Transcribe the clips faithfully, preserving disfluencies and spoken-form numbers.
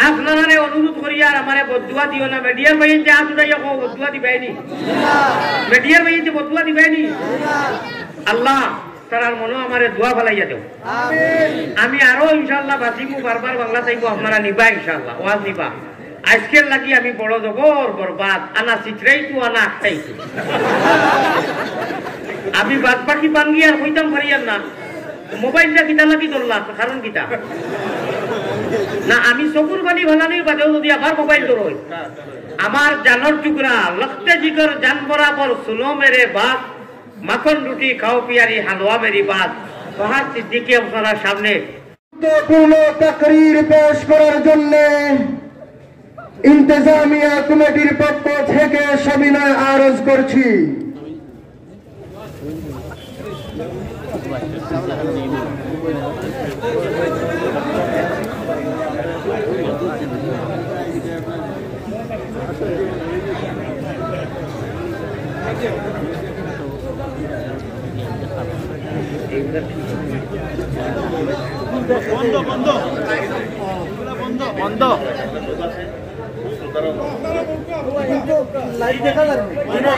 আপনারারে অনুরোধ করি, আর আমারে বদদুয়া দিও না। মিডিয়ার ভাইয়াইন্তে আত উঠাইয়া কও, বদদুয়া দিবায়নি? মিডিয়ার ভাইয়াইন্তে বদদুয়া দিবায়নি? আল্লাহ, তারার মনো আমারে দোয়া ফালাইয়া দেও। আমি আরো ইনশাআল্লাহ বাঁচিমু, বারবার বাংলা চাইমু, আপনারা নিবা ইনশাআল্লাহ, ওয়াজ নিবা। আইজকের লাগি আমি বড় জবর বরবাদ, আনা সিটরাইতু আনা আখতাইতু। আমি বাদ বাকি বাঙ্গি আর কইতাম পারিয়ার না। মোবাইলটা কিতা লাগি ধরলা? কারণ কিতা? না, আমি চকুর পানি ফালানির বাদেও যদি আবার মোবাইল ধরো, আমার জানর টুকরা, লখতে জিগর জান বরাবর, সুনো মেরে বাত, মাখন রুটি খাও পিয়ারি হালুয়া মেরি বাত, ফাহাদ সিদ্দিকী আপনারার সামনে। গুরুত্বপূর্ণ তাকরির পেশ করার জন্য ইন্তেজামিয়া কমিটির পক্ষ থেকে সবিনয় আরজ করছি। বন্ধ, বন্ধ। বন্ধ। কিন্তু লাইভ দেখা যার না।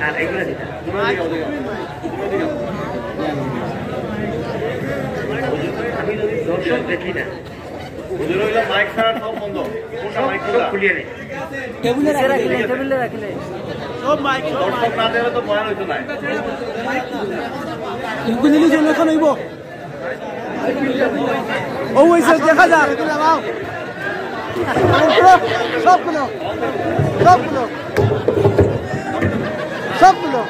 আর এগুলো দিতাম। আমি যদি দর্শক দেখি না। হুজুর, অইলো মাইক ছাড়া সব বন্ধ। কোনটা সব, মাইক সব খোলা? খুলিয়ে নেই। টেবিলে রাখিলে, টেবিলে রাখিলে। সব মাইক, সব দর্শক মাইক। না দেখলে তো বয়ান হইতো না। এগুলো নিলে জনগণ হইব। ও, ওই সব দেখা যার। সবগুলো, সবগুলো, সবগুলো,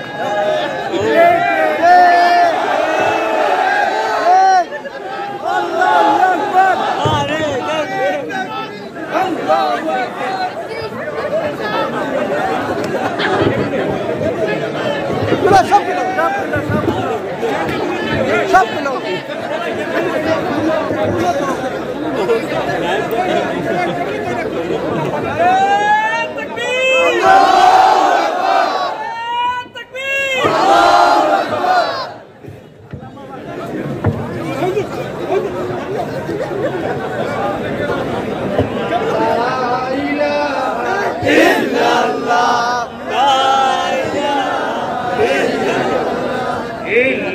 সবগুলো।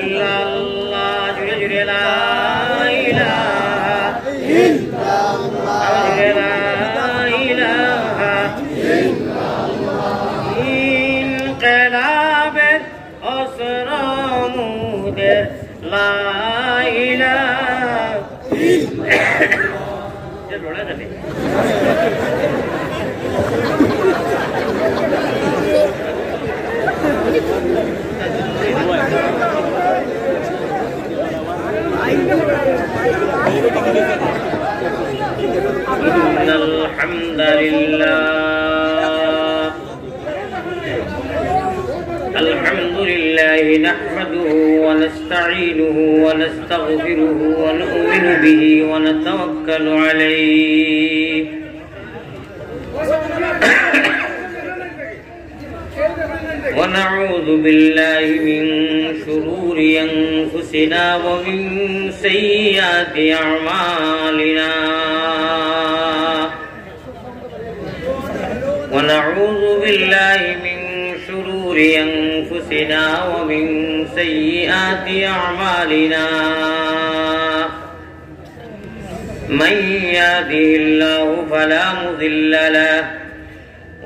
ইল্লাল্লাহ, জুরে জুরে লা ইলাহা ইল্লাল্লাহ। আরো জুরে লা ইলাহা ইল্লাল্লাহ। ইনকিলাবের অস্ত্র মোদের লা ইলাহা ইল্লাল্লাহ। إن الحمد لله، الحمد لله نحمده ونستعينه ونستغفره ونؤمن به ونتوكل عليه، ونعوذ بالله من شرور أنفسنا ومن سيئات أعمالنا. ونعوذ بالله من شرور أنفسنا ومن سيئات أعمالنا. من يهده الله فلا مضل له،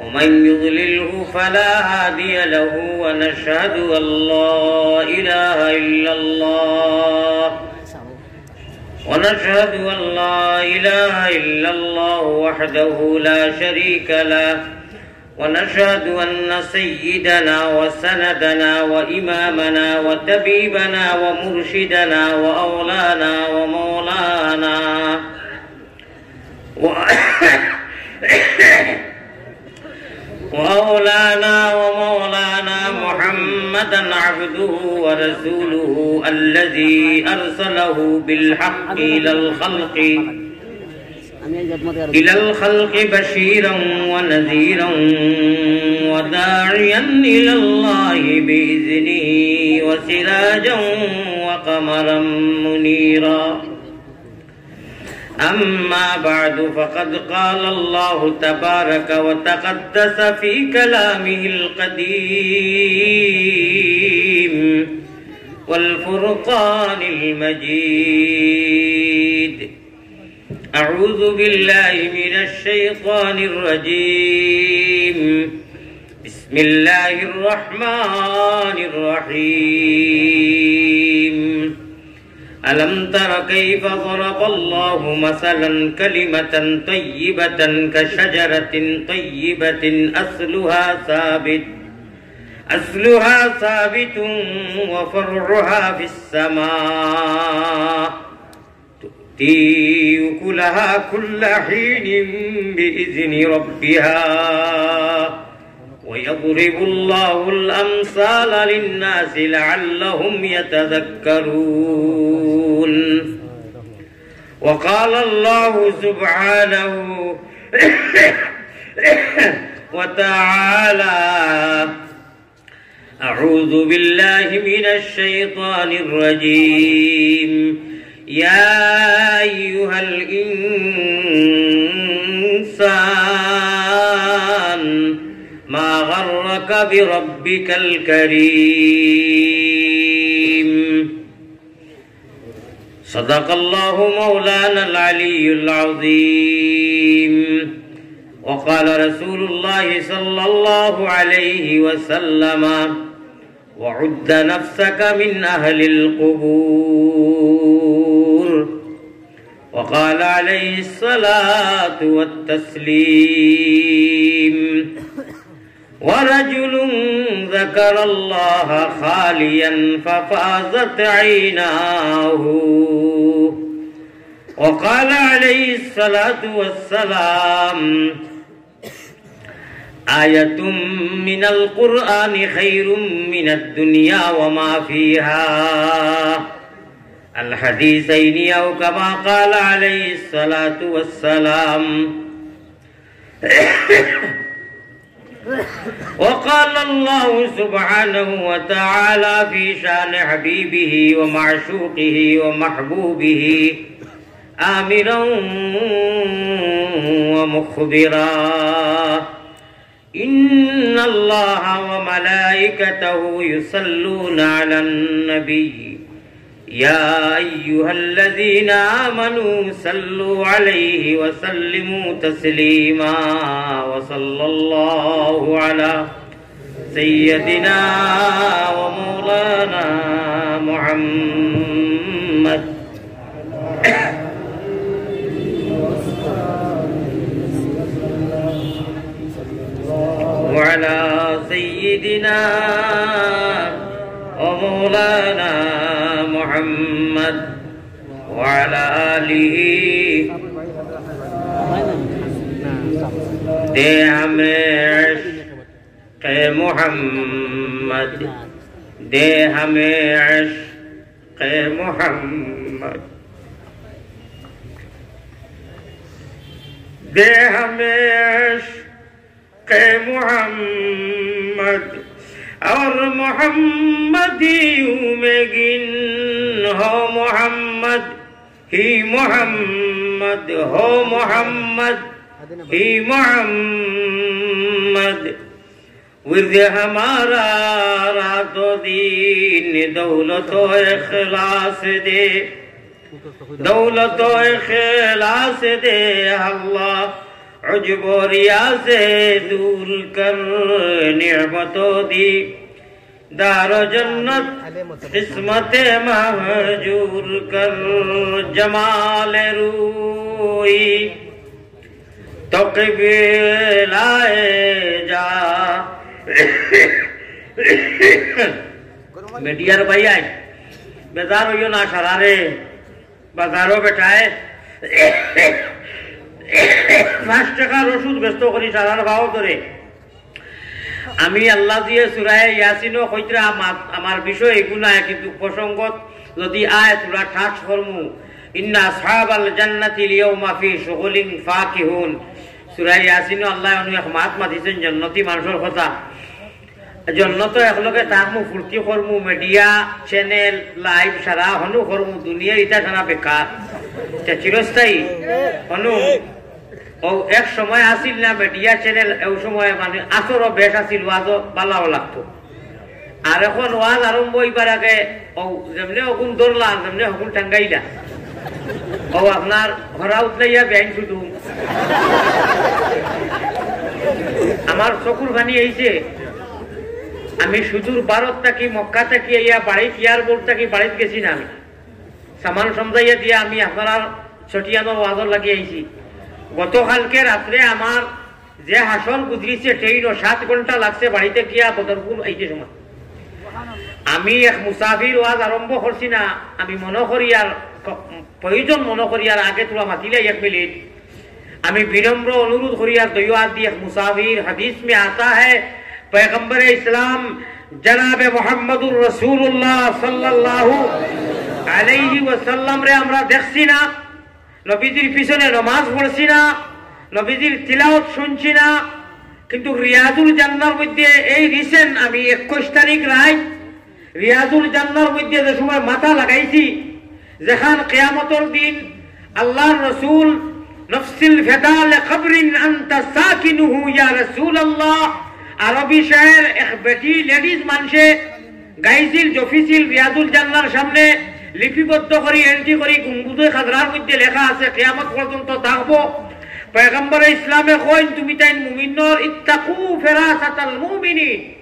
ومن يضلله فلا هادي له، ونشهد أن لا إله إلا الله، ونشهد أن لا إله إلا الله وحده لا شريك له، ونشهد أن سيدنا وسندنا وإمامنا وطبيبنا ومرشدنا وأولانا ومولانا و-، وأولانا ومولانا محمدا عبده ورسوله الذي أرسله بالحق إلى الخلق إلى الخلق بشيرا ونذيرا وداعيا إلى الله بإذنه وسراجا وقمرا منيرا. أما بعد، فقد قال الله تبارك وتقدس في كلامه القديم والفرقان المجيد: أعوذ بالله من الشيطان الرجيم. بسم الله الرحمن الرحيم. ألم تر كيف ضرب الله مثلا كلمة طيبة كشجرة طيبة أصلها ثابت، أصلها ثابت وفرعها في السماء، تؤتي أكلها كل حين بإذن ربها، ويضرب الله الأمثال للناس لعلهم يتذكرون. وقال الله سبحانه وتعالى: أعوذ بالله من الشيطان الرجيم. يا أيها الإنسان ما غرك بربك الكريم. صدق الله مولانا العلي العظيم. وقال رسول الله صلى الله عليه وسلم: وعد نفسك من أهل القبور. وقال عليه الصلاة والتسليم: ورجل ذكر الله خاليا ففاضت عيناه. وقال عليه الصلاة والسلام: آية من القرآن خير من الدنيا وما فيها. الحديثين أو كما قال عليه الصلاة والسلام. وقال الله سبحانه وتعالى في شان حبيبه ومعشوقه ومحبوبه آمرا ومخبرا: إن الله وملائكته يصلون على النبي، يا أيها الذين آمنوا صلوا عليه وسلموا تسليما. وصلى الله على سيدنا ومولانا محمد وعلى سيدنا ومولانا محمد وعلى آله. دے ہمیں عشق محمد، دے ہمیں عشق محمد، دے ہمیں عشق محمد، اور محمدیوں میں گن ہو محمد ہی محمد، ہو محمد ہی محمد۔ ورد ہمارا رات و دن دولت و اخلاص دے، دولت و اخلاص دے اللہ، عجب و ریا سے دور کر نعمتوں دی، دار و جنت قسمت مہجور کر، جمال روئی تو قبلہ جا۔ میڈیار بھائی آئے، بیزار ہوئیو نا شرارے، بازارو بیٹھائے۔ পাঁচ টেকার ওষুধ ব্যস্ত করি সারার ভাও ধরে। আমি আল্লাহ দিয়ে সুরায় ইয়াসিনও কইতরা আমার, আমার বিষয় এগু নায়, কিন্তু প্রসঙ্গত যদি আয় তোরা ঠাস করমু, ইন্না আসহাবাল জান্নাতিল ইয়াউমা ফি শুগুলিন ফাকিহুন। সুরায় ইয়াসিনও আল্লাহ অনু এক মাত মাতিছেন জন্নতি মানুষের কথা। জন্নত একলগে থাকমু, ফুর্তি করমু, মিডিয়া, চ্যানেল, লাইভ সারা হনু করমু, দুনিয়া ইটা সারা বেকার। ইটা চিরস্থায়ী হনু। ও এক সময় আছিল না মিডিয়া চ্যানেল, ও সময় মানে আসরও বেশ আছিল, ওয়াজও ভালাও লাগতো। আর এখন ওয়াজ আরম্ভ হইবার আগে ও যেমনে অগুন ধরলা, যেমনে অগুন টাঙ্গাইলা। ও আপনার হরা উতলাইয়া বেআইন শুধু। আমার চকুর পানি আইছে। আমি সুদূর ভারত থাকি, মক্কা থাকি আইয়া বাড়িত, এয়ারপোর্ট থাকি বাড়িত গেছি না আমি। সামান সমজাইয়া দিয়া আমি আপনারার চটিয়ানোর ওয়াজর লাগি আইছি। গতকালকে রাত্রে আমার যে হাসর গুজরিছে, ট্রেইনও সাত ঘন্টা লাগছে বাড়িতে গিয়া বদরপুর আইতে সময়। আমি এক মুসাফির ওয়াজ আরম্ভ করছি না, আমি মনে করি আর ক-, প্রয়োজন মনে করি আর আগে তোরা মাতিলাই এক মিনিট। আমি বিনম্র অনুরোধ করি আর দৈব আদি এক মুসাফির, হাদিস মে আতা হ্যায়, পয়গম্বর ইসলাম জনাবে মোহাম্মদুর রাসূলুল্লাহ সাল্লাল্লাহু আলাইহি ওয়াসাল্লাম রে আমরা দেখছি না, নবীজির পিছনে নমাজ পড়ছি না, নবীজির তিলাওয়াত শুনছি না, কিন্তু রিয়াজুল জান্নার মধ্যে এই রিসেন্ট আমি একুশ তারিখ রাইত রিয়াজুল জান্নার মধ্যে যে সময় মাথা লাগাইছি, যেখান কিয়ামতর দিন আল্লাহর রসুল, "নফসিল ফেদা লে কবরিন আনতা সাকিনুহু ইয়া রাসূলুল্লাহ", আরবি শায়ের এক বেটি লেডিজ মানষে গাইছিল, জফিছিল রিয়াজুল জান্নার সামনে লিপিবদ্ধ করি, এন্ট্রি করি, গুম্বুজে খাজরার মধ্যে লেখা আছে, "কিয়ামত পর্যন্ত থাকবো।" পয়গম্বরে ইসলামে কইন, "তুমি তাইন মুমিনর, ইত্তাকু ফেরাসাতাল মুমিনিন।"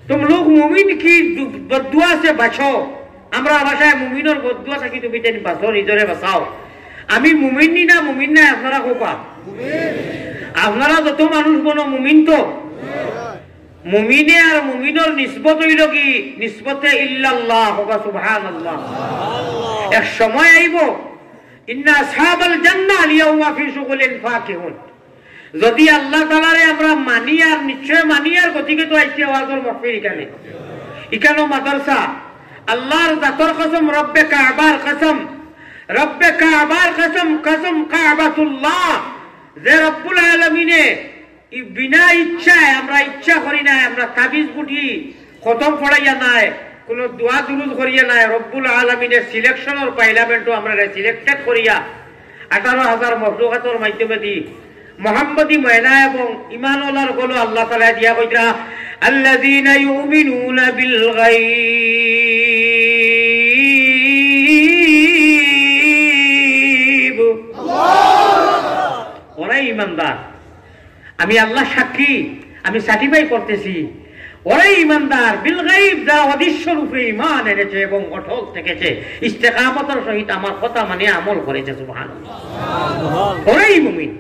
তুম লোগ মুমিন কি দু-, বদদুয়া সে বাঁচো। আমরা ভাষায় মুমিনর বদদুয়া থাকি তুমি তেন বাঁচো, নিজরে বাঁচাও। আমি মুমিন নি না মুমিন নাই, আপনারা কোকা? আপনারা যত মানুষ বনো মুমিন তো। মুমিনে আর মুমিনর নিসবত হইল কি? নিসবতে ইল্লাল্লাহ, হোক সুবহানাল্লাহ। এক সময় আইব, ইন্না আসহাবাল জান্নাহ আল ইয়াউমা ফি শুগুলিন ফাকিহুন। যদি আল্লাহ তাআলারে আমরা মানি আর নিশ্চয় মানি আর গতিকে তো আইছি ওয়াজর মাহফিল ইখানে। ইখানো মাদ্রাসা, আল্লাহর জাতর কসম, রব্বে কাবার কসম, রব্বে কাবার কসম, কসম কাবাতুল্লাহ, যে রব্বুল আলামিনে ই বিনা ইচ্ছায়, আমরা ইচ্ছা করি না, আমরা তাবিজ গুটি খতম পড়াইয়া নাই, কোনো দোয়া দুরুদ করিয়া নাই, রব্বুল আলামিনের সিলেকশনর পার্লামেন্টও আমরা সিলেক্টেড করিয়া আঠারো হাজার মখলুকাতর মাধ্যমে দি মোহাম্মদী ময়না এবং ইমানওয়ালার গলো আল্লাহ তাআলা দিয়া কইতরা, "আল্লাযীনা ইউমিনুনা বিল গায়ব।" ওরাই ইমানদার। আমি আল্লাহ সাক্ষী, আমি সার্টিফাই করতেছি, ওরাই ইমানদার, বিল গাইব, যারা অদৃশ্যর উপরে ইমান এনেছে এবং অটল থেকেছে, ইস্তেকামতের সহিত আমার কথা মানে আমল করেছে, সুবহানাল্লাহ। ওরাই মুমিন।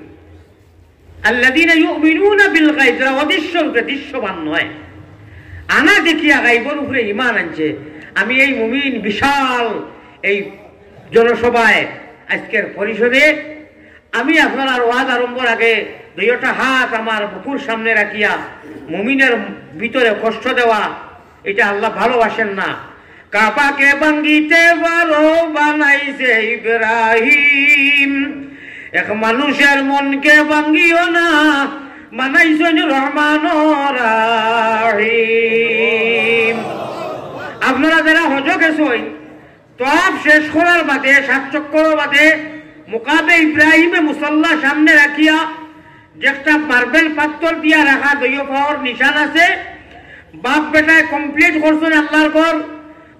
আল্লাযীনা ইউমিনুনা বিল গাইব, যারা অদৃশ্যর উপরে, দৃশ্যমান নয়, আনা দেখিয়া গাইবর উপরে ইমান আনছে। আমি এই মুমিন বিশাল এই জনসভায়, আজকের পরিষদে আমি আপনারার ওয়াজ আরম্ভর আগে দুইটা হাত আমার বুকুর সামনে রাখিয়া মুমিনের ভিতরে কষ্ট দেওয়া, এটা আল্লাহ ভালোবাসেন না। কাবাকে ভাঙ্গিতে পারো, বানাইছে ইব্রাহিম। এক মানুষের মনকে ভাঙ্গিও না, বানাইছেন রহমান রাহিম। আপনারা যারা হজ গেছইন, তওয়াফ শেষ করার বাদে, সাত চক্কর বাদে, মুকামে ইব্রাহিমে মুসল্লা সামনে রাখিয়া, যেটা মার্বেল পাথর দিয়া রাখা দুইও পাওর নিশান আছে, বাপ বেটায় কমপ্লিট করছেন আল্লাহর ঘর।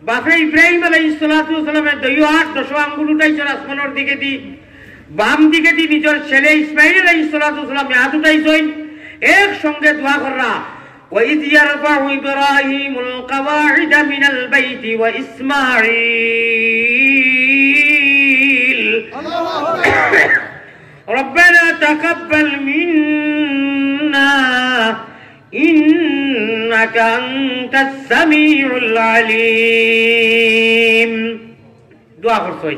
বাপে ইব্রাহিম আলাইহিস সালাতু ওয়াস সালামে দুইও হাত দশ আঙ্গুল উঠাইছেন আসমানের দিকে দি, বাম দিকে দি নিজের ছেলে ইসমাইল আলাইহিস সালাতু ওয়াস সালামে হাত উঠাইছেন, একসঙ্গে দোয়া কররা। وإذ يرفع إبراهيم القواعد من البيت وإسماعيل ربنا تقبل منا إنك أنت السميع العليم। দোয়া করছইন।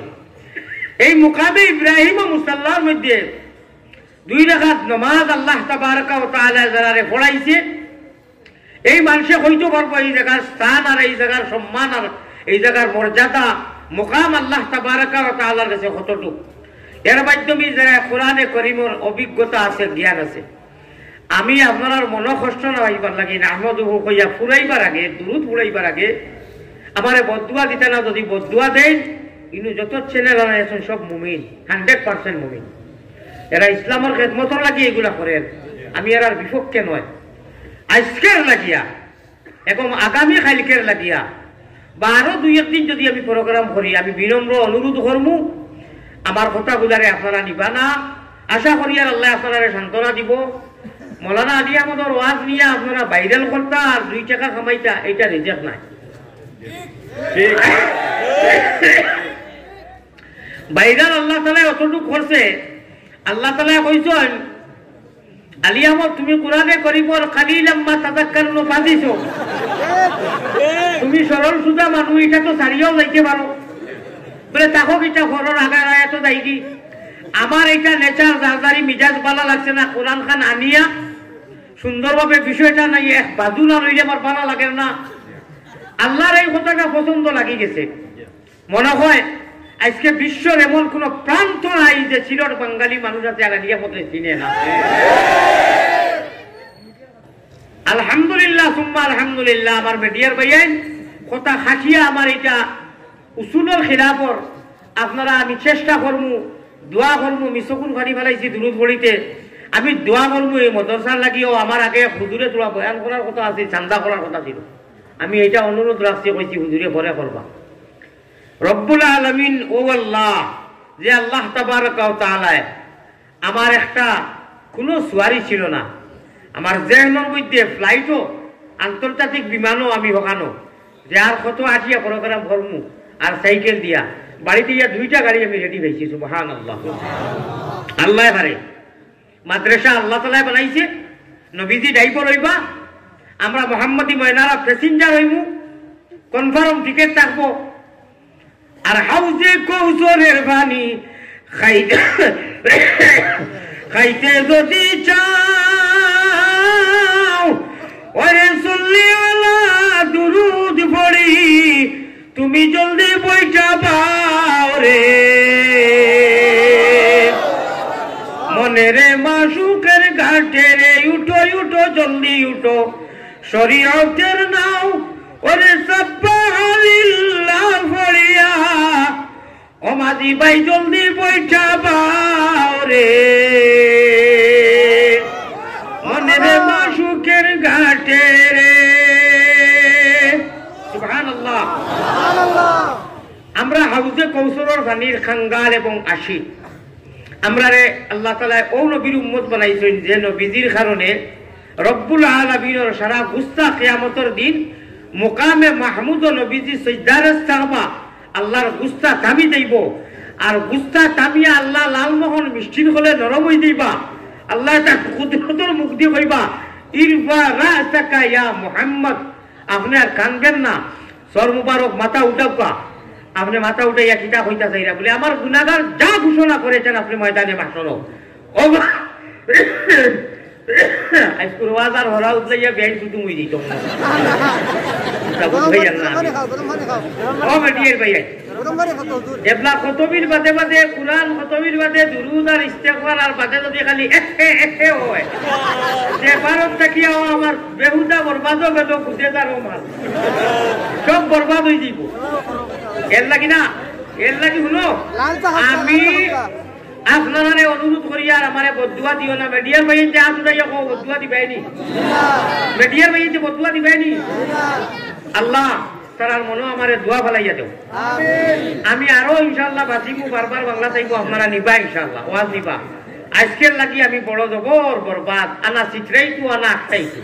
এই মুকামে ইব্রাহিম ও মুসল্লার মধ্যে দুই রাকাত নমাজ আল্লাহ তাবারাকা ওয়া তাআলা যারারে পড়াইছে, এই মানষে কইতো পারবো এই জাগার স্থান আর এই জাগার সম্মান আর এই জাগার মর্যাদা, মুকাম আল্লাহ তাবারাকা ওয়া তাআলার গেছে কতটুক। এর মাধ্যমে যারা কোরআনে করিমর অভিজ্ঞতা আছে, জ্ঞান আছে, আমি আপনারার মনো কষ্ট না অইবার লাগি নাহমাদুহু কইয়া ফুরাইবার আগে, দুরুদ ফুরাইবার আগে আমারে বদদুয়া দিতা না, যদি বদদুয়া দেইন, ইনো যত channel আছইন সব মুমিন, hundred percent মুমিন। এরা ইসলামর খেদমতর লাগি এগুলা করের, আমি এরার বিপক্ষে নয়। আইজকের লাগিয়া এবং আগামী কাইলকের লাগিয়া বা আরো দুই একদিন যদি আমি program করি, আমি বিনম্র অনুরোধ করমু, আমার কথাগুলারে আপনারা নিবা না। আশা করি আর আল্লায় আপনারারে সান্ত্বনা দিবো। মৌলানা আলী আহমদর ওয়াজ নিয়া আপনারা viral করতা আর দুই টেকা কামাইতা, এইটা রিজেক্ট নায়। ঠিক। Viral আল্লাহ তাআলায় অতটুক করছে, আল্লাহ তাআলায় কইছইন, "আলী আহমদ, তুমি কোরআনে করিমর কালিলাম মা তাযাক্কারুন পাইছো। তুমি সরল সুজা মানুষ, ইটা তো ছাড়িয়াও যাইতে পারো।" বলে, "তাকো কিতা করো, রাগা রায় তো যাইগি।" আমার এইটা nature, যার যারি মিজাজ ভালা লাগছে না, কোরআন খান আনিয়া সুন্দরভাবে বিষয়টা নাই, এক বাজু না লইলে আমার ভালা লাগের না। আল্লাহর এই কথাটা পছন্দ লাগি গেছে। মনে হয় আজকে বিশ্বর এমন কোনো প্রান্ত নাই যে সিলট বাঙালি মানুষ আছে আর আলিয়া পথে চিনে না। আলহামদুলিল্লাহ, সুম্মা আলহামদুলিল্লাহ। আমার মিডিয়ার ভাইয়াইন, কথা খাটিয়া আমার এটা উসুলর খিলাফর। আপনারা, আমি চেষ্টা করমু, দোয়া করমু, মি চকুর পানি ফালাইছি দুরুদ পড়িতে। আমি দোয়া করমু এই মাদ্রাসার লাগিও। আমার আগে হুজুরে থুড়া বয়ান করার কথা আছিল, চান্দা করার কথা ছিল। আমি এটা অনুরোধ রাখছি, কইছি হুজুরে পরে করবা। রব্বুল আলামিন, ও আল্লাহ, যে আল্লাহ তাবারাকা ওয়া তাআলায় আমার একটা কোনো সুয়ারি ছিল না, আমার জেহনর মধ্যে ফ্লাইটও, আন্তর্জাতিক বিমানও আমি হকানো যে আর কত আটিয়া program করমু আর সাইকেল দিয়া। বাড়িতে ইয়া দুইটা গাড়ি আমি রেডি পাইছি। সুবহানাল্লাহ। আল্লায় পারে। মাদ্রাসা আল্লাহ তাআলায় বানাইছে, নবীজি ড্রাইভার অইবা, আমরা মোহাম্মদী ময়নারা প্যাসেঞ্জার অইমু, কনফার্ম টিকিট থাকবো। আর হাউজে কৌসরের পানি খাইতে, খাইতে যদি চাও, ওরে সল্লিওয়ালা দুরুদ পড়ি, তুমি জলদি বইটা পাও রে। মনের মাশুকের ঘাটে রে, উঠো, উঠো, জলদি উঠো। শরীয়তের নাও, ওরে সাব্বাহালিল্লাহ পড়িয়া, ও মাঝি ভাই জলদি বইটা পাও রে। মনের মাশুকের ঘাটে রে। সুবহানাল্লাহ। আমরা হাউজে কৌসরর পানির কাঙ্গাল এবং আশিক। আমরারে আল্লাহ তাআলায় ও নবীর উম্মত বানাইছইন, যে নবীজির কারণে রব্বুল আলামিনর সারা গুস্তা কিয়ামতর দিন মুকামে মাহমুদ নবীজি সইদারে সাহাবা আল্লাহর গুস্তা থামি যাইবো। আর গুস্তা থামিয়া আল্লাহ লালমোহন মিষ্টির কলে নরম অই যাইবা। আল্লাহ তার কুদরতর মুখ দি কইবা, "ইরফা রাসাকা ইয়া মুহাম্মদ।" আপনে আর কানবেন না, সর মুবারক মাথা উঠাউক্কা। আপনে মাথা উঠাইয়া কিতা কইতা চাইরা বলে, "আমার গুনাহগার যা ঘোষণা করেছেন আপনি ময়দানে মাহশরো।" ও বা-, আইজকুর ওয়াজ আর হরা উতলাইয়া বেআইন শুধু মুই দিত। তা বুঝাই আর না আমি। ও বেটিয়ের ভাই, আই। এবলা খতমির বাদে বাদে, কুরআন খতমির বাদে দুরুদ আর ইস্তেগফার আর বাদে যদি খালি এহে এহে হয়, যে ভারত থাকিয়াও আমার বেহুদা বরবাদও গেল, গুদেদারও মাল। সব বরবাদ অই যাইবো। এর লাগি না, এর লাগি হুনো, লাল চা খাও, আমি লাল চা খাও। আপনারারে অনুরোধ করি আর আমারে বদদুয়া দিও না। মিডিয়ার ভাইয়াইন্তে আত উঠাইয়া কও, বদদুয়া দিবায়নি? মিডিয়ার ভাইয়াইন্তে বদদুয়া দিবায়নি? আল্লাহ, তারার মনো আমারে দোয়া ফালাইয়া দেও। আমিন। আমি আরো ইনশাআল্লাহ বাঁচিমু, বারবার বাংলা চাইমু, আপনারা নিবা ইনশাআল্লাহ, ওয়াজ নিবা। আইজকের লাগি আমি বড় জবর বরবাদ, আনা সিটরাইতু, আনা আখতাইতু।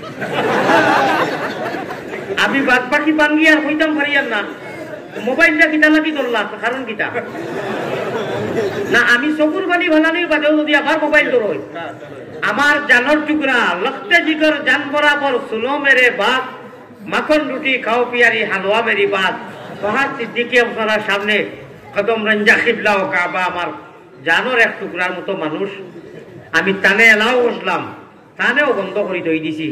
আমি বাদ বাকি বাঙ্গি আর কইতাম পারিয়ার না। মোবাইলটা কিতা লাগি ধরলা? কারণ কিতা? না, আমি চকুর পানি ফালানির বাদেও যদি আবার মোবাইল ধরো, আমার জানর টুকরা, লখতে জিগর জান বরাবর, সুনো মেরে বাত, মাখন রুটি খাও পিয়ারি, হালুয়া মেরি বাত, ফহাদ সিদ্দিকী আপনারার সামনে কদম রঞ্জা কিবলা ও কাবা, আমার জানর এক টুকরার মতো মানুষ। আমি তানে এলাও বসলাম, তানেও বন্ধ করি থই দিছি।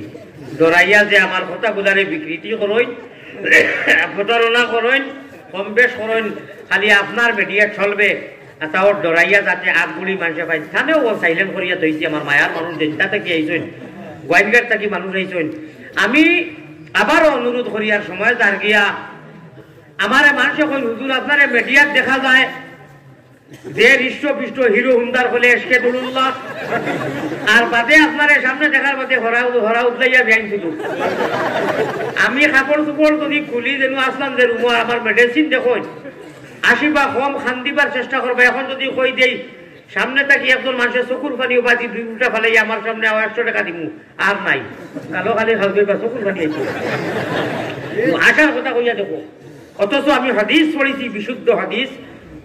ডরাইয়া যে আমার কথাগুলারে বিকৃতি করইন, প্রতারণা করইন, কম বেশ করইন, খালি আপনার মিডিয়া চলবে, আর তাও ডরাইয়া যাতে আগ গুলি মানষে পাইন, তানেও ও সাইলেন্ট করিয়া থইছি। আমার মায়ার মানুষ যেটা থাকি আইছইন, গোয়াইনঘাট থাকি মানুষ আইছইন, আমি আবারও অনুরোধ করিয়ার সময় যার গিয়া আমারে মানষে কইন, "হুজুর, আপনারে মিডিয়াত দেখা যায় যে হৃষ্টপুষ্ট হিরো হুন্ডার বলে এসকে দুলুল্লাহ, আর বাদে আপনারে সামনে দেখার বাদে হরা হরা উদলাইয়া বিয়াইন শুধু।" আমি কাপড় চোপড় যদি খুলি, যেন আসলাম যে রুমো আমার মেডিসিন দেখইন, আসিবা কম খান্দিবার চেষ্টা করবা। এখন যদি কই দেই, সামনে থাকি একজন মানষে চকুর পানিও বাজি দুই ফুটা ফালাইয়া আমার সামনে আও একশো টেকা দিমু, আর নাই। কালো খালি খাল দইবা, চকুর পানি আইছে। আশার কথা কইয়া দেখো। অথচ আমি হাদিস পড়ছি, বিশুদ্ধ হাদিস,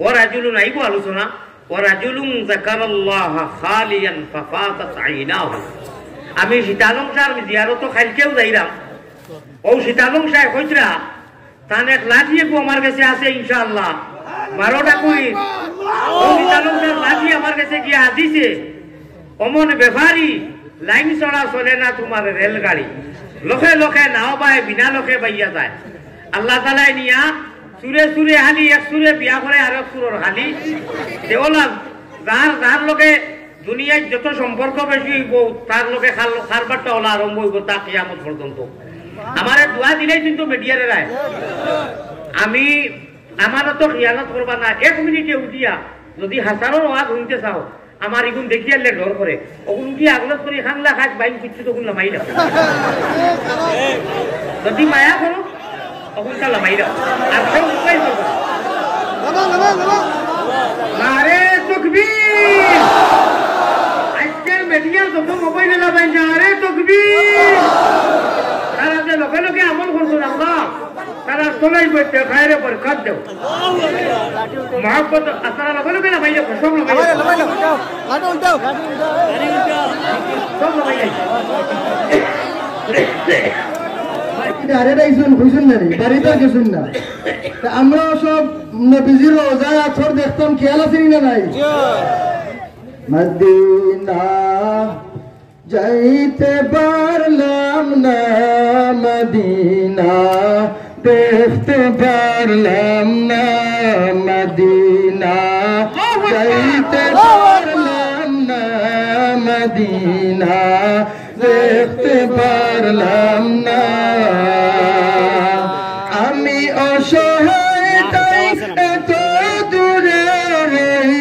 "ওয়া রাজুলুন", আইবো আলোচনা, "ওয়া রাজুলুন যাকারাল্লাহা খালিয়ান ফাফাদাত আইনাহু।" আমি শীতালং শাহর জিয়ারতো কাইলকেও যাইরাম। ও শীতালং শাহ কইতরা, তান এক লাঠি এগু আমার গেছে আছে ইনশাআল্লাহ। বারোটা কুড়ি। ও শীতালং শাহর লাঠি আমার গেছে গিয়া হাজিছে। অমন ব্যাপারী, লাইন ছাড়া চলে না তোমার রেলগাড়ি। লখে লখে নাও বায়, বিনা লখে বাইয়া যায়। আল্লাহ তাআলায় নিয়া চুরে চুরে হালি, এক চুরে বিয়া করে আর এক চুরর হালি। দেওলা যার যার লগে দুনিয়ার যত সম্পর্ক বেশি অইবো, তার লগে কার-, কারবারটা ওলা আরম্ভ অইবো, তা কিয়ামত পর্যন্ত। আমারে দোয়া দিলেই কিন্তু মিডিয়ারে রায়। আমি আমানতো খিয়ানত করবা না, এক মিনিটে উঠিয়া যদি হাজারো ওয়াজ হুনতে চাও, আমার ইগুন দেখিয়ারলে ডর করে। অগুন উঠি আগলত করি খাংলা খাস বাইন কিচ্ছু তখন লামাই না। যদি মায়া করো, অগুনটা লামাই না। আর কেউ উপায় করবে না। নারে তকবীর! আজকের মিডিয়া যত মোবাইল এলা ভাই, নারে তকবীর! তারা যে লগে লগে আমল করছো না, আল্লাহ, তারা তোলাই বইতে খায়রে বরকত দেও। মহব্বত, আপনারা লগে লগে না ভাই, সব লগে। সব লগে। আরে ভাই, শুন, বুঝুন না রে, বাড়িতে আর কিছু না। তা আমরা সব নবীজির রোজা আছর দেখতাম, খেয়াল আছে নি না নাই? মদিনা যাইতে পারলাম না, মদিনা দেখতে পারলাম না, মদিনা যাইতে পারলাম না, মদিনা দেখতে পারলাম না। আমি অসহায় তাই এত দূরে রই,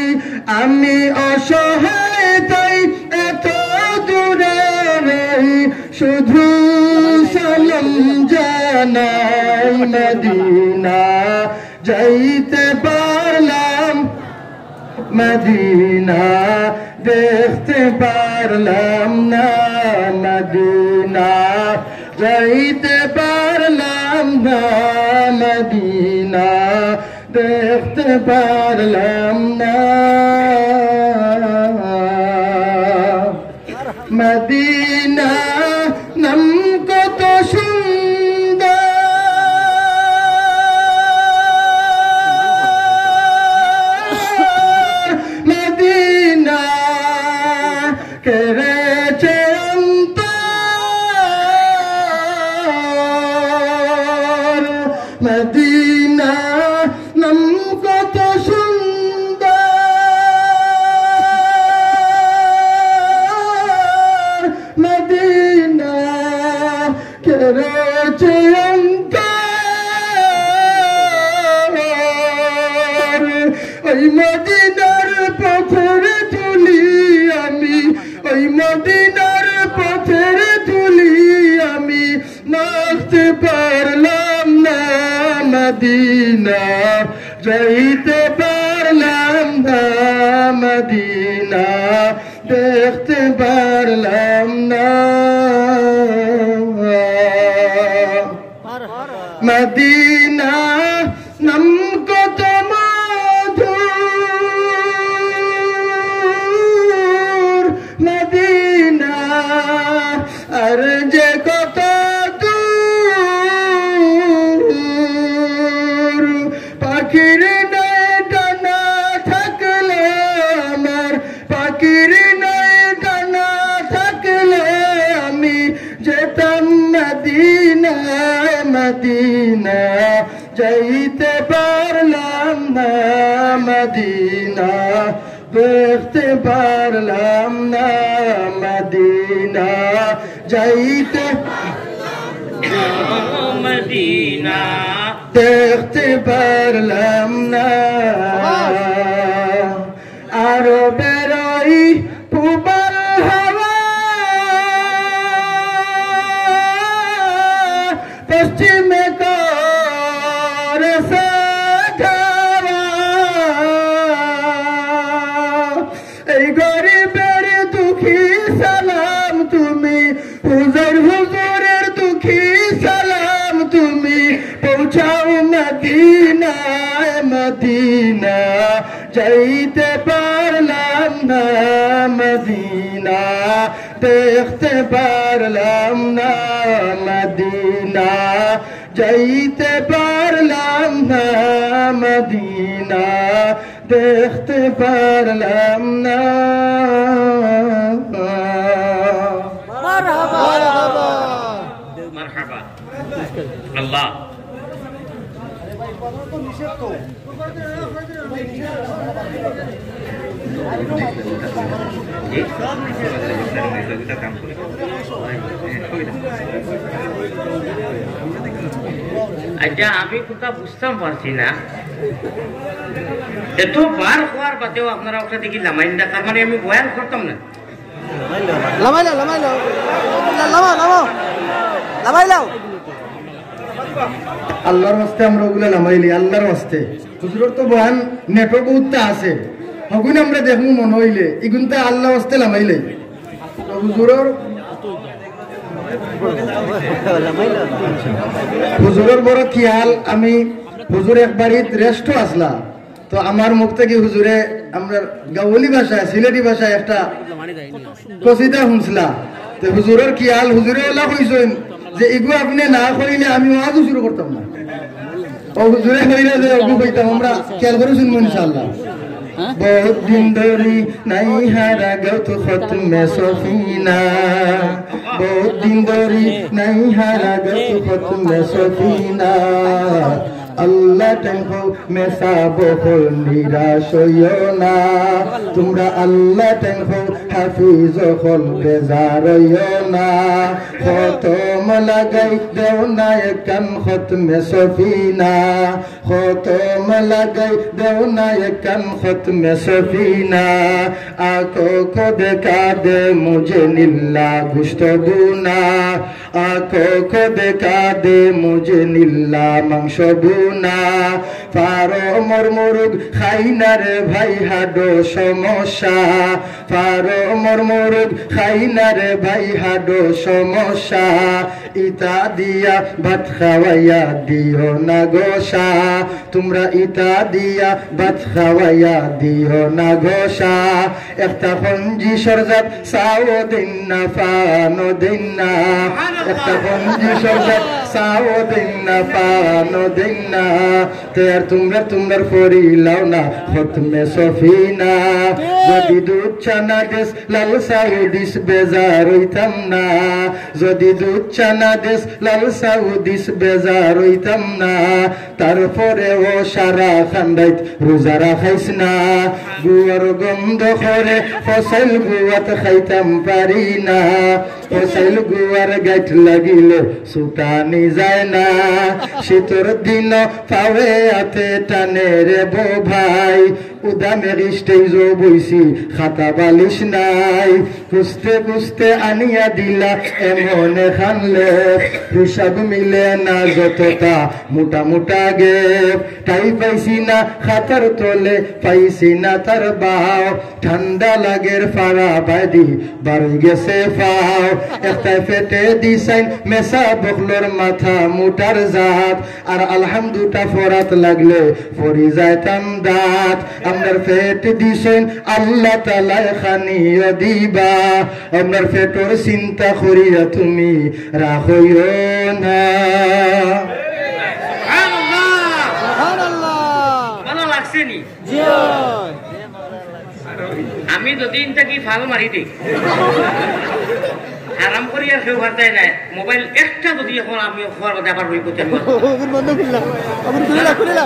আমি অসহায় তাই এত দূরে রই, শুধু সালাম জানাই। মদিনা যাইতে পারলাম, মদিনা দেখতে পারলাম না, মদিনা যাইতে পারলাম না, মদিনা দেখতে পারলাম না। মদিনা নাম কত সুন্দর, মদিনা কেড়েছে অন্তর। মদিনা নাম কত সুন্দর, মদিনা কেড়েছে অন্তর। ওই মদিনার পথের ধুলি আমি, ওই মদিনার পথের ধুলি আমি মাখতে পারলাম না, মদিনা যাইতে পারলাম না, মদিনা দেখতে পারলাম না। মদিনা নাম কত মধুর, মদিনা আর যে কত দূর। পাখির নাই ডানা থাকলে আমার, পাখির নাই মদিনা, যাইতে পারলাম না মদিনা, দেখতে পারলাম না মদিনা, যাইতে মদিনা, দেখতে পারলাম না। আরো বেরোই পুবাল হাওয়া, পশ্চিমে করেছে ধাওয়া। এই গরিবের দুঃখী সালাম তুমি, হুজুর হুজুরের দুঃখী সালাম তুমি, পৌঁছাও মদিনায় মদিনা। যাইতে পারলাম না মদিনা, দেখতে পারলাম না মদিনা, যাইতে পারলাম না মদিনা, দেখতে পারলাম না। মারহাবা। মারহাবা। আল্লাহ। আচ্ছা, আমি কথা বুঝতাম পারছি না। এতবার কওয়ার বাদেও আপনারা ওটা দেখি লামাইন না, তার মানে আমি বয়ান করতাম না। লামাই লাও, লামাই লাও। লামাও, লামাও। লামাই লাও। আল্লাহর ওয়াস্তে আমরা ওগুলা লামাইলি, আল্লাহর ওয়াস্তে। হুজুরর তো বয়ান নেটও বহুততা আছে। হগুন আমরা দেখমু মনো অইলে, ইগুনতা আল্লাহর ওয়াস্তে লামাইলে। তো হুজুরর, হুজুরর বড় খিয়াল, আমি হুজুর এক বাড়িত রেস্টও আছলা। তো আমার মুখ থাকি হুজুরে আমরা গাওয়ালি ভাষায়, সিলেটি ভাষায় একটা কসিদা হুনছলা। তো হুজুরর খিয়াল, হুজুরে অলা কইছইন যে ইগু আপনে না কইলে আমি ওয়াজও শুরু করতাম না। ও হুজুরে কইরা যে ইগু কইতাম, আমরা খিয়াল করি হুনমু ইনশাআল্লাহ। বহুত দিন ধরি নাই হারা গত খতমে সফিনা, বহুত দিন ধরি নাই হারা গত খতমে সফিনা। আল্লাহ টেংকো মেসাব অকল নিরাশ অইও না, তুমরা আল্লাহ টেংকো হাফিজ অকল বেজার অইও না। খতম লাগাই দেও না একখান খতমে সফিনা, খতম লাগাই দেও না একখান খতমে সফিনা। আঁখো কো দেখা দে মুঝে নীলা গুশত ভুনা, আঁখো কো দেখা দে মুঝে নীলা মাংস ভুনা। ফারমর মুরগ খাই না রে ভাই, হাডো সমস্যা। ফারমর মুরগ খাই না রে ভাই, হাডো সমস্যা। ইতা দিয়া ভাত খাওয়াইয়া দিও না গো শাহ, তুমরা ইতা দিয়া ভাত খাওয়াইয়া দিও না গো শাহ। একটা খঞ্জি সরজাত চাও দিন না, পানো দিন না। একটা খঞ্জি সরজাত চাও দিন না, পানো দিন না। তে আর তুমরা, তুমরার পড়িলাও না খতমে সফিনা। যদি দুধ চা না দেস, লাল চাও দিস, বেজার অইতাম না। যদি দুধ চা না দেস, লাল চাও দিস, বেজার অইতাম না। তারপরেও সারা খান্দাইত রোজা রাখাইস না। গুয়ার গন্ধ করে ফসল গুয়াত খাইতাম পারি না। ফসল গুয়ার গাইত লাগিলে ছুটানি যায় না। শীতর দিন পাওয়ে আতে টানে রে বো ভাই। উদামে স্টেজও বইছি, খাতা বালিশ নাই। খুঁজতে খুঁজতে আনিয়া দিলা এমন এখান লেপ। হিসাব মিলে না যতটা মোটা মোটা গেপ। ঠাই পাইছি না খাতার তলে, পাইছি না তার বাও। ঠান্ডা লাগের ফাড়া বাদি বারই গেছে ফাও। একটা ফেটে দিছাইন মেসাব অকলর মাথা মুটার জাত। আর আলহামদুটা ফরাত লাগলে ফরি যাইতাম দাঁত। আমরার ফেট দিছইন আল্লাহ তাআলায় খানিও দিবা। আমরার ফেটর চিন্তা করিয়া তুমি রাখইও না। সুবহানাল্লাহ। সুবহানাল্লাহ। ভালা লাগছে নি? জি অয়। আমি যদি ইনতা কি ফাল মারি দেই। আরাম করি আর কেউ পারতায় নাই। মোবাইল একটা যদি এখন আমি হওয়ার বাদে আবার রইব,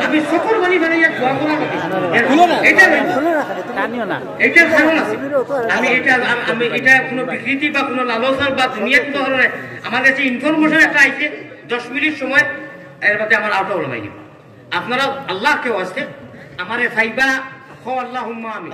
আমি চকুর পানি ফেলাইয়া দোয়া করার বাদে। এটা রইব। এটা কারণ আছে। আমি এটা, আমি এটা কোনো বিকৃতি বা কোনো লালসার বা দুনিয়ার কোনো কারণে আমার কাছে ইনফরমেশন একটা আইছে, দশ মিনিট সময়, এর মধ্যে আমার আউট অফ লাইন। আপনারা আল্লাহকে ওয়াস্তে আমারে চাইবা, হ আল্লাহুম্মা আমিন।